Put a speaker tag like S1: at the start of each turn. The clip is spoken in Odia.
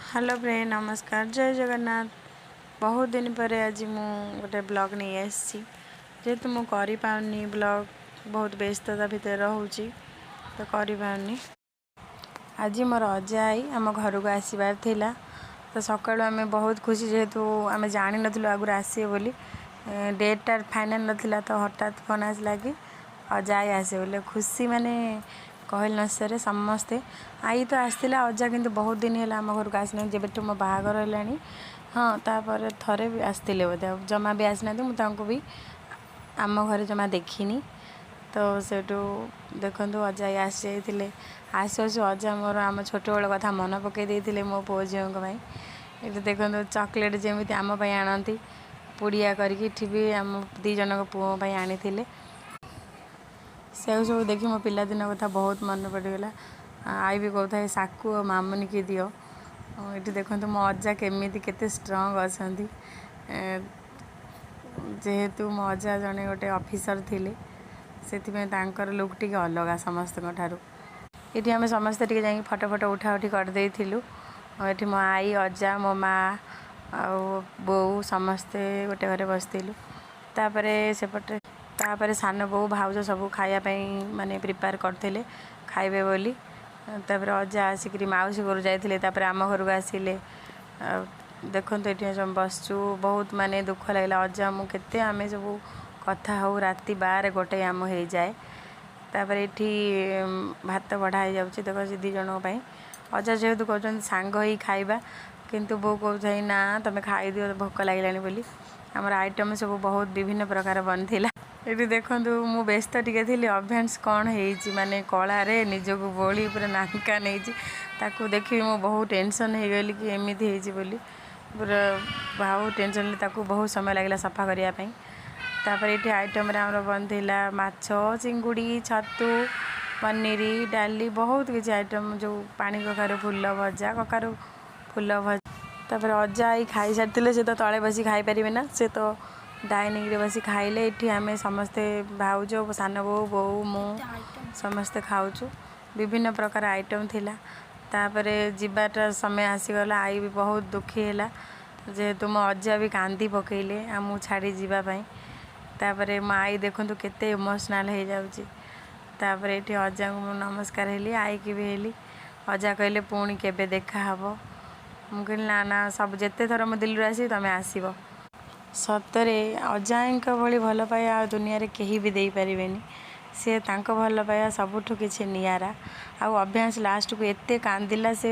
S1: ହ୍ୟାଲୋ ଫ୍ରେଣ୍ଡ, ନମସ୍କାର, ଜୟ ଜଗନ୍ନାଥ। ବହୁତ ଦିନ ପରେ ଆଜି ମୁଁ ଗୋଟେ ବ୍ଲଗ୍ ନେଇ ଆସିଛି। ଯେହେତୁ ମୁଁ କରିପାରୁନି ବ୍ଲଗ୍, ବହୁତ ବ୍ୟସ୍ତତା ଭିତରେ ରହୁଛି, ତ କରିପାରୁନି। ଆଜି ମୋର ଅଜା ଆଈ ଆମ ଘରକୁ ଆସିବାର ଥିଲା, ତ ସକାଳୁ ଆମେ ବହୁତ ଖୁସି, ଯେହେତୁ ଆମେ ଜାଣିନଥିଲୁ ଆଗରୁ ଆସିବେ ବୋଲି। ଡେଟ୍ଟା ଫାଇନାଲ୍ ନଥିଲା, ତ ହଠାତ୍ ଫୋନ୍ ଆସିଲା କି ଅଜା ଆଈ ଆସିବେ ବୋଲି। ଖୁସି ମାନେ କହିଲେ ନ ସରେ ସମସ୍ତେ। ଆଈ ତ ଆସିଥିଲା, ଅଜା କିନ୍ତୁ ବହୁତ ଦିନ ହେଲା ଆମ ଘରକୁ ଆସିନାହାନ୍ତି, ଯେବେଠୁ ମୋ ବାହାଘର ହେଲାଣି। ହଁ, ତାପରେ ଥରେ ବି ଆସିଥିଲେ ବୋଧେ, ଆଉ ଜମା ବି ଆସିନାହାନ୍ତି। ମୁଁ ତାଙ୍କୁ ବି ଆମ ଘରେ ଜମା ଦେଖିନି। ତ ସେଇଠୁ ଦେଖନ୍ତୁ, ଅଜା ଆଈ ଆସିଯାଇଥିଲେ। ଆସୁ ଆସୁ ଅଜା ମୋର ଆମ ଛୋଟବେଳ କଥା ମନେ ପକାଇ ଦେଇଥିଲେ ମୋ ପୁଅ ଝିଅଙ୍କ ପାଇଁ। ଏଠି ଦେଖନ୍ତୁ, ଚକୋଲେଟ୍ ଯେମିତି ଆମ ପାଇଁ ଆଣନ୍ତି ପୁଡ଼ିଆ କରିକି, ଏଠି ବି ଆମ ଦୁଇ ଜଣଙ୍କ ପୁଅ ପାଇଁ ଆଣିଥିଲେ। ସେଉ ସବୁ ଦେଖି ମୋ ପିଲାଦିନ କଥା ବହୁତ ମନେ ପଡ଼ିଗଲା। ଆଈ ବି କହୁଥାଏ, "ସାକୁ ଆଉ ମାମୁନିକି ଦିଅ।" ଏଠି ଦେଖନ୍ତୁ, ମୋ ଅଜା କେମିତି କେତେ ଷ୍ଟ୍ରଙ୍ଗ ଅଛନ୍ତି। ଯେହେତୁ ମୋ ଅଜା ଜଣେ ଗୋଟେ ଅଫିସର ଥିଲେ, ସେଥିପାଇଁ ତାଙ୍କର ଲୁକ୍ ଟିକେ ଅଲଗା ସମସ୍ତଙ୍କ ଠାରୁ। ଏଠି ଆମେ ସମସ୍ତେ ଟିକେ ଯାଇକି ଫଟୋ ଫଟୋ ଉଠା ଉଠି କରିଦେଇଥିଲୁ। ଏଠି ମୋ ଆଈ, ଅଜା, ମୋ ମା ଆଉ ବୋଉ ସମସ୍ତେ ଗୋଟେ ଘରେ ବସିଥିଲୁ। ତାପରେ ସେପଟେ ତାପରେ ସାନ ବୋଉ, ଭାଉଜ ସବୁ ଖାଇବା ପାଇଁ ମାନେ ପ୍ରିପେୟାର କରିଥିଲେ ଖାଇବେ ବୋଲି। ତାପରେ ଅଜା ଆସିକିରି ମାଉସୀ ଘରୁ ଯାଇଥିଲେ, ତାପରେ ଆମ ଘରକୁ ଆସିଲେ। ଆଉ ଦେଖନ୍ତୁ, ଏଠି ସବୁ ବସିଛୁ, ବହୁତ ମାନେ ଦୁଃଖ ଲାଗିଲା। ଅଜା, ମୁଁ କେତେ ଆମେ ସବୁ କଥା ହଉ, ରାତି 12-1 ଆମ ହେଇଯାଏ। ତାପରେ ଏଠି ଭାତ ବଢ଼ା ହେଇଯାଉଛି। ଦେଖ, ସେ ଦୁଇ ଜଣଙ୍କ ପାଇଁ ଅଜା ଯେହେତୁ କହୁଛନ୍ତି ସାଙ୍ଗ ହେଇ ଖାଇବା, କିନ୍ତୁ ବୋଉ କହୁଥାଏ, "ନା, ତମେ ଖାଇଦିଅ, ଭୋକ ଲାଗିଲାଣି" ବୋଲି। ଆମର ଆଇଟମ୍ ସବୁ ବହୁତ ବିଭିନ୍ନ ପ୍ରକାର ବନିଥିଲା। ଏଠି ଦେଖନ୍ତୁ, ମୁଁ ବ୍ୟସ୍ତ ଟିକେ ଥିଲି। ଅଭ୍ୟାସ କ'ଣ ହେଇଛି, ମାନେ କଳାରେ ନିଜକୁ ବୋଳି ପୁରା ନାଙ୍କା ନେଇଛି। ତାକୁ ଦେଖିକି ମୁଁ ବହୁତ ଟେନସନ୍ ହେଇଗଲି କି ଏମିତି ହେଇଛି ବୋଲି। ପୁରା ବହୁତ ଟେନସନ୍। ତାକୁ ବହୁତ ସମୟ ଲାଗିଲା ସଫା କରିବା ପାଇଁ। ତାପରେ ଏଠି ଆଇଟମ୍ରେ ଆମର ବନିଥିଲା ମାଛ, ଚିଙ୍ଗୁଡ଼ି, ଛତୁ, ପନିର, ଡାଲି, ବହୁତ କିଛି ଆଇଟମ୍, ଯେଉଁ ପାଣି କଖାରୁ ଫୁଲ ଭଜା, କଖାରୁ ଫୁଲ ଭଜା। ତାପରେ ଅଜା ଆଈ ଖାଇସାରିଥିଲେ। ସେ ତ ତଳେ ବସି ଖାଇପାରିବେ ନା, ସେ ତ ଡାଇନିଂରେ ବସି ଖାଇଲେ। ଏଠି ଆମେ ସମସ୍ତେ, ଭାଉଜ, ସାନ ବୋଉ, ବୋଉ, ମୁଁ ସମସ୍ତେ ଖାଉଛୁ। ବିଭିନ୍ନ ପ୍ରକାର ଆଇଟମ୍ ଥିଲା। ତାପରେ ଯିବାଟା ସମୟ ଆସିଗଲା। ଆଈ ବି ବହୁତ ଦୁଃଖୀ ହେଲା, ଯେହେତୁ ମୋ ଅଜା ବି କାନ୍ଦି ପକେଇଲେ ଆମକୁ ଛାଡ଼ି ଯିବା ପାଇଁ। ତାପରେ ମୋ ଆଈ ଦେଖନ୍ତୁ କେତେ ଇମୋସନାଲ୍ ହେଇଯାଉଛି। ତାପରେ ଏଠି ଅଜାଙ୍କୁ ମୁଁ ନମସ୍କାର ହେଲି, ଆଈକି ବି ହେଲି। ଅଜା କହିଲେ, "ପୁଣି କେବେ ଦେଖା ହେବ?" ମୁଁ କହିଲି, "ନା ନା, ସବୁ ଯେତେ ଥର ମୁଁ ଦିଲ୍ଲୀରୁ ଆସିବି, ତୁମେ ଆସିବ।" ସତରେ ଅଜାଙ୍କ ଭଳି ଭଲ ପାଇବା ଆଉ ଦୁନିଆରେ କେହି ବି ଦେଇପାରିବେନି। ସିଏ ତାଙ୍କ ଭଲ ପାଇବା ସବୁଠୁ କିଛି ନିଆରା। ଆଉ ଅଭ୍ୟାସ ଲାଷ୍ଟକୁ ଏତେ କାନ୍ଦିଲା ସେ।